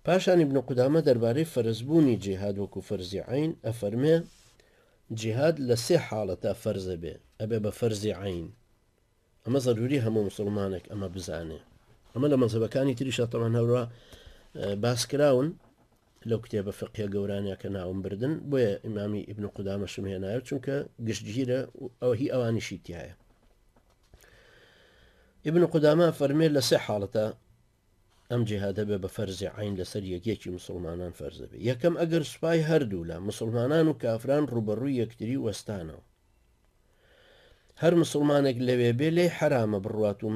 پاشان ئیبن قودامە دەربارەی فەرزبوونی جیهاد وەکو فەرزی عەین ئەفەرمێ، جیهاد لە سێ حاڵەتا فەرز ئەبێ، ئەبێ بە فەرزی عەین. ئەمە زەروری هەموو مسوڵمانێک ئەمە بزانێ. ئەمە لە مەزهەبەکانی تریشا تەبعەن هەورا باس کراون لەو کتێبە فقهیە گەورانە کە ناوم بردن، بۆیە ئیمامی ئیبن قودامەشم هێنایە چونکە گشتگیرە ئەوە هی ئەوانیشی تایە. ئیبن قودامە فەرمێ لە سێ حاڵەتە ئەم جیهادە بێ بە فەرزی عەین لەسەر یەک یەکی موسڵمانان فەرزە بێ. یەکەم ئەگەر سوپای هەردوولا، موسڵمانان و کافران، ڕووبەڕووی یەکتری وەستانەوە. هەر موسڵمانێک لەوێ بێ لێی حەرامە بڕوات و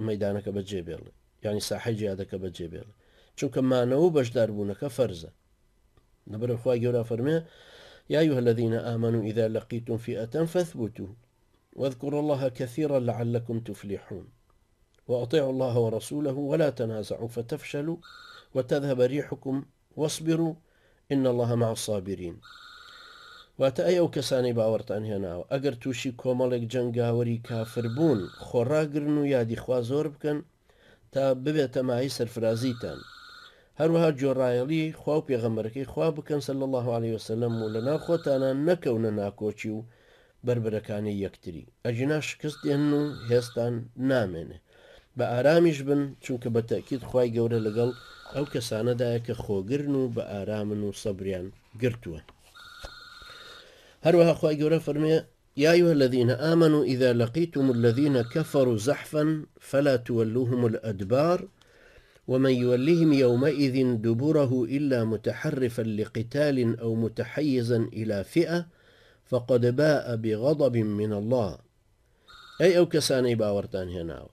مەیدانەکە بەجێ بێڵێ، یانی ساحەی جیهادەکە بەجێ بێڵێ. چونکە مانەوە و بەشداربوونەکە فەرزە. لەبەر خوای گەورە فەرمێ، یا ایها الذین آمنوا اذا لقیتم فئة فاثبتوا واذكروا الله كثيرا لعلكم تفلحون. وأطيعوا الله ورسوله ولا تنازعوا فتفشلوا وتذهب ريحكم واصبروا إن الله مع الصابرین. واتە ئەی ئەو کەسانەی باوەڕتان هێناوە ئەگەر تووشی کۆمەڵێک جەنگاوەری کافر بوون خۆڕاگرن و یادی خوا زۆر بکەن تا ببێتە مایەی سەرفرازیتان هەروەها گوێڕایەڵی خوا و پێغەمبەرەکەی خوا بکەن صلی اللە علیه وسلم و لەناو خۆتانا نەکەونە ناکۆکی و بەربەرەکانێی یەکتری، ئەگینا شکست دێنن و هێزتان نامێنێ. بە ئارامیش بن، چونکە بە تەئکید خوای گەورە لەگەڵ ئەو کەسانەدایە کە خۆگرن و بە ئارامن و سەبریان گرتووە. هەروەها خوای گەورە فەرمێ، یا ایها الذین آمنوا اذا لقیتم الذین کفروا زحفا فلا تولوهم الادبار ومن یولهم یومئذ دبره الا متحرفا لقتال او متحیزا الی فئە فقد باء بغضب من اللە ئەی ئەو کەسانەی باوەڕتان هێناوە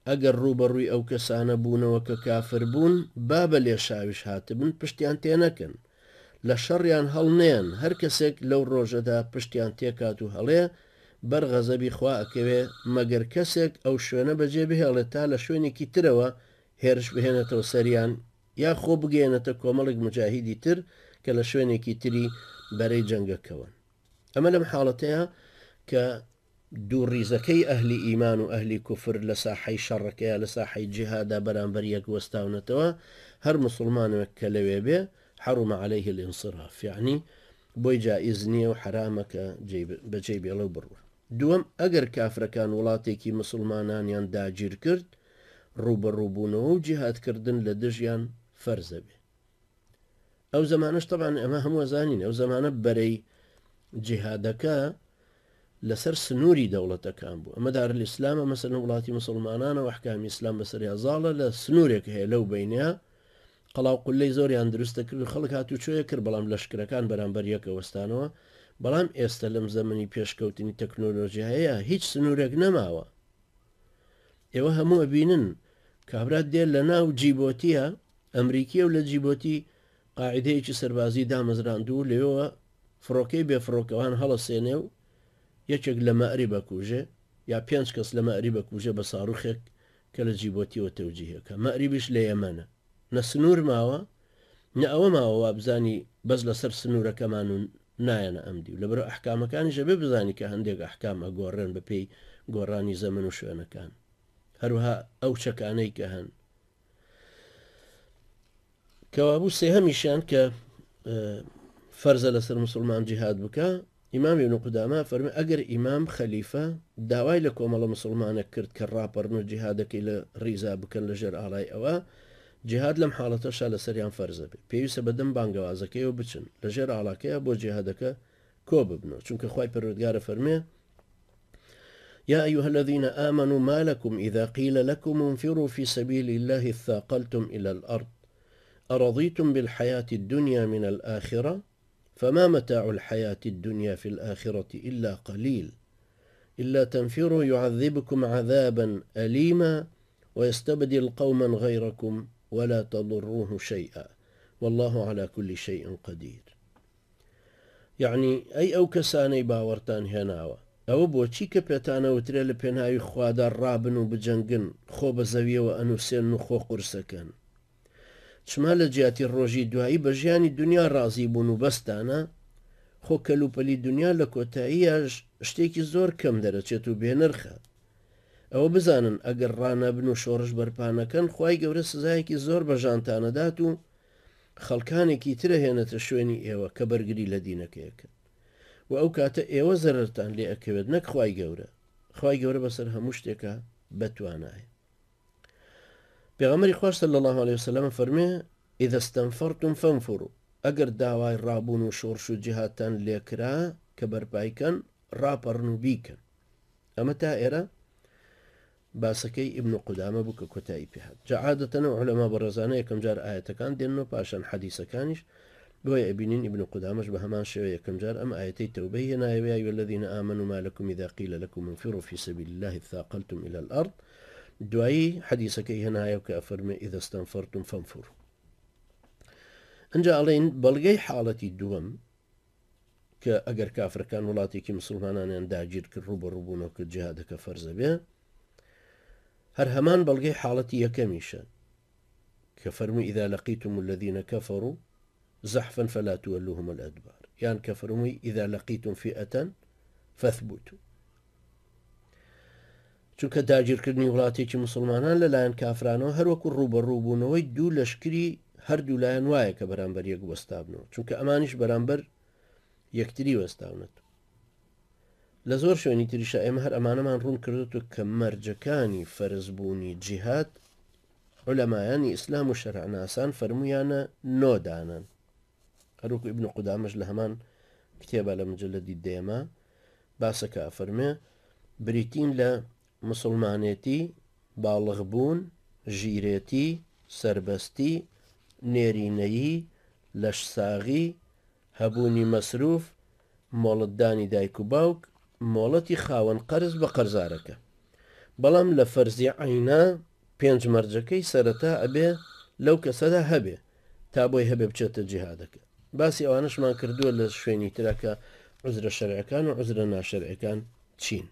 ئەگەر ڕووبەڕووی ئەو کەسانە بوونەوە کە کافر بوون با بە لێشاویش هاتبن پشتیان تێنەکەن لە شەڕیان هەڵنەیەن هەر کەسێک لەو ڕۆژەدا پشتیان تێکات و هەڵێ بەر غەزەبی خوا ئەکەوێ مەگەر کەسێک ئەو شوێنە بەجێ بهێڵێت تا لە شوێنێکی ترەوە هێرش بهێنێتەوە سەریان یا خۆ بگەیەنێتە کۆمەڵێک موجاهیدی تر کە لە شوێنێکی تری بەرەی جەنگەکەوەن. ئەمە لەم حاڵەتەیە کە دوو ڕیزەکەی ئەهلی ئیمان و ئەهلی کوفر لە ساحەی شەڕەکەیا لە ساحەی جیهادا بەرامبەر یەک وەستاونەتەوە، هەر موسڵمانێک کە لەوێ بێ، حرم علیه الانصراف، یەعنی بۆی جائیز نییە و حەرامە کە بەجێی بێڵێ و بڕوا. دووەم، ئەگەر کافرەکان وڵاتێکی موسڵمانانیان داگیر کرد، ڕووبەڕووبوونەوە و جیهادکردن لە دژیان فەرزە بێ. ئەو زەمانەش تەبعەن ئەمە هەموو ئەزانین ئەو زەمانە بەرەی جیهادەکە لەسەر سنووری دەوڵەتەکان بوو ئەمە دارالئیسلامە مەسەلەن وڵاتی مسلمانانە و ئەحکامی ئیسلام بەسەریا زاڵە لە سنوورێک هەیە لەو بینە قەڵاو قولەی زۆریان دروست دەکرد و خەڵک هاتوچۆیە کرد بەڵام لەشکرەکان بەرامبەر یەکە وەستانەوە بەڵام ئێستا لەم زەمنی پێشکەوتنی تەکنۆلۆژیایە هیچ سنوورێک نەماوە ئێوە هەموو ئەبینن کابرا دێ لە ناو جیبۆتیە ئەمریکیە و لە جیبۆتی قاعدەیەکی سەربازی دامەزراندوو لەوێوە فڕۆکەی بێ فڕۆکەوان هەڵەسێنێ و یەکێک لە مەئریب ئەکوژێ یا پێنج کەس لە مەئریب ئەکوژێ بە ساروخێک کە لە جیبۆتیەوە تەوجیهەکە مەئریبیش لە یەمەنە نە سنوور ماوە نە ئەوە ماوە وابزانی بەس لەسەر سنوورەکەمان و نایەنە ئەم دیو لەبەرئ ئەحکامەکانیش ئەبێ بزانی کە هەندێک ئەحکام ئەگۆڕێن بە پێی گۆڕانی زەمەن و شوێنەکان هەروەها ئەو چەکانەی کە هەن کەوابوو سێهەمیشیان کە فەرزە لەسەر مسلمان جیهاد بکە ئیمام ابن قودامە فەرمی ئەگەر ئیمام خەلیفە داوای لە کۆمەڵە مسلمانە کرد کە ڕاپەڕن و جیهادەکەی لە ڕیزا بکەن لە ژێر ئاڵای ئەوە جیهاد لەم حاڵەتەشا لەسەریان فەرزە بێ پێویستە بەدەم بانگەوازەکەیەوە بچن لە ژێر ئاڵاکەیا بۆ جیهادەکە کۆ ببنەوە چونکە خوای پەروەردگارە فەرمێ يا أيها الذين آمنوا ما لكم إذا قيل لكم انفروا في سبيل الله اثاقلتم إلى الأرض أرضيتم بالحياة الدنيا من الآخرة فما متاع الحياة الدنيا في الآخرة إلا قليل إلا تنفروا يعذبكم عذابا أليما ويستبدل قوما غيركم ولا تضروه شيئا والله على كل شيء قدير یەعنی ئەی ئەو کەسانەی باوەڕتان هێناوە، ئەوە بۆچی کە پێتان ئەوترێ لە پێناوی خوادا ڕابن و بجەنگن، خۆ بە زەویەوە ئەنووسێنن و خۆ قورسەکەن؟ چما لە جیاتی ڕۆژی دوایی بە ژیانی دونیا ڕازی بوون و بەستانە؟ خۆ کەلوپەلی دونیا لە کۆتاییا شتێکی زۆر کەم دەرەچێت و بێنرخە. ئەوە بزانن ئەگەر ڕانەبن و شۆڕش بەرپا نەکەن، خوای گەورە سزایەکی زۆر بە ژانتان ئەدات و. خەڵکانێکی ترە هێنێتە شوێنی ئێوە کە بەرگری لە دینەکەی ئەکەن و ئەو کاتە ئێوە زەرەرتان لێ ئەکەوێت نەک خوای گەورە. خوای گەورە بەسەر هەموو شتێکا بەتوانایە. پێغەمبەری خوا صلی الله علیه وسلم فەرمێ اذا استنفرتم فانفروا ئەگەر داوای ڕابوون و شۆڕش و جیهادتان لێکرا کە بەرپایکەن ڕاپەڕن و بیکەن. ئەمە تا ئێرە باسەکەی ئیبن قودامە بوو کە کۆتایی پێ هات. جا عادەتەن ئەو عولەما بەڕێزانە یەکەم جار ئایەتەکان دێنن و پاشان حەدیسەکانیش، بۆیە ئەبینین ئیبن قودامەش بە هەمان شێوە یەکەم جار ئەم ئایەتەی تەوبەی هێنایەوە یا ایها الذین آمنوا ما لکم اذا قیل لکم انفروا فی سبیل الله اثاقلتم الی الارض دوایی حەدیسەکەی هێنایەوە کە ئەفەرموێ اذا استنفرتم فانفروا. ئنجا ئەڵێین بەڵگەی حاڵەتی دووەم کە ئەگەر کافرەکان وڵاتێکی مسوڵمانانیان داگیر کرد ڕووبەڕووبوونەوە کرد جیهادەکە فەرزە بێ هەر هەمان بەڵگەی حاڵەتی یەکەمیشە کە فەرمووی إذا لقيتم الذين كفروا زحفا فلا تولوهم الأدبار یان کە فەرمووی إذا لقيتم فئة فاثبتوا چونکە داگیرکردنی وڵاتێکی مسلمانان لەلایەن کافرانەوە هەروەکو ڕووبەڕووبوونەوەی دوو لەشکری هەردوو لایەن وایە کە بەرامبەر یەک وەستابنەوە چونکە ئەمانیش بەرامبەر یەکتری وەستاونەت لە زۆر شوێنی تریشە ئێمە هەر ئەمانەمان ڕوون کردوتو کە مەرجەکانی فەرزبوونی جیهاد علەمایانی ئیسلام و شەرعناسان فەرمویانە نۆدانن هەروەکو ئیبن قودامەش لە هەمان کتێبە لە مجلدی دێمە باسەکە ئەفەرمێ بریتین لە مسوڵمانێتی، باڵغ بوون، ژیرێتی، سەربەستی، نێرینەیی، لەشساغی، هەبوونی مەسروف، مۆڵەتدانی دایک و باوک، مۆڵەتی خاوەن قەرز بە قەرزارەکە. بەڵام لە فەرزی عەینا پێنج مەرجەکەی سەرەتا ئەبێ لەو کەسەدا هەبێ تا بۆی هەبێ بچێتە جیهادەکە. باسی ئەوانەشمان کردووە لە شوێنی ترا کە عوزرە شەرعەکان و عوزرە ناشەرعەکان چین.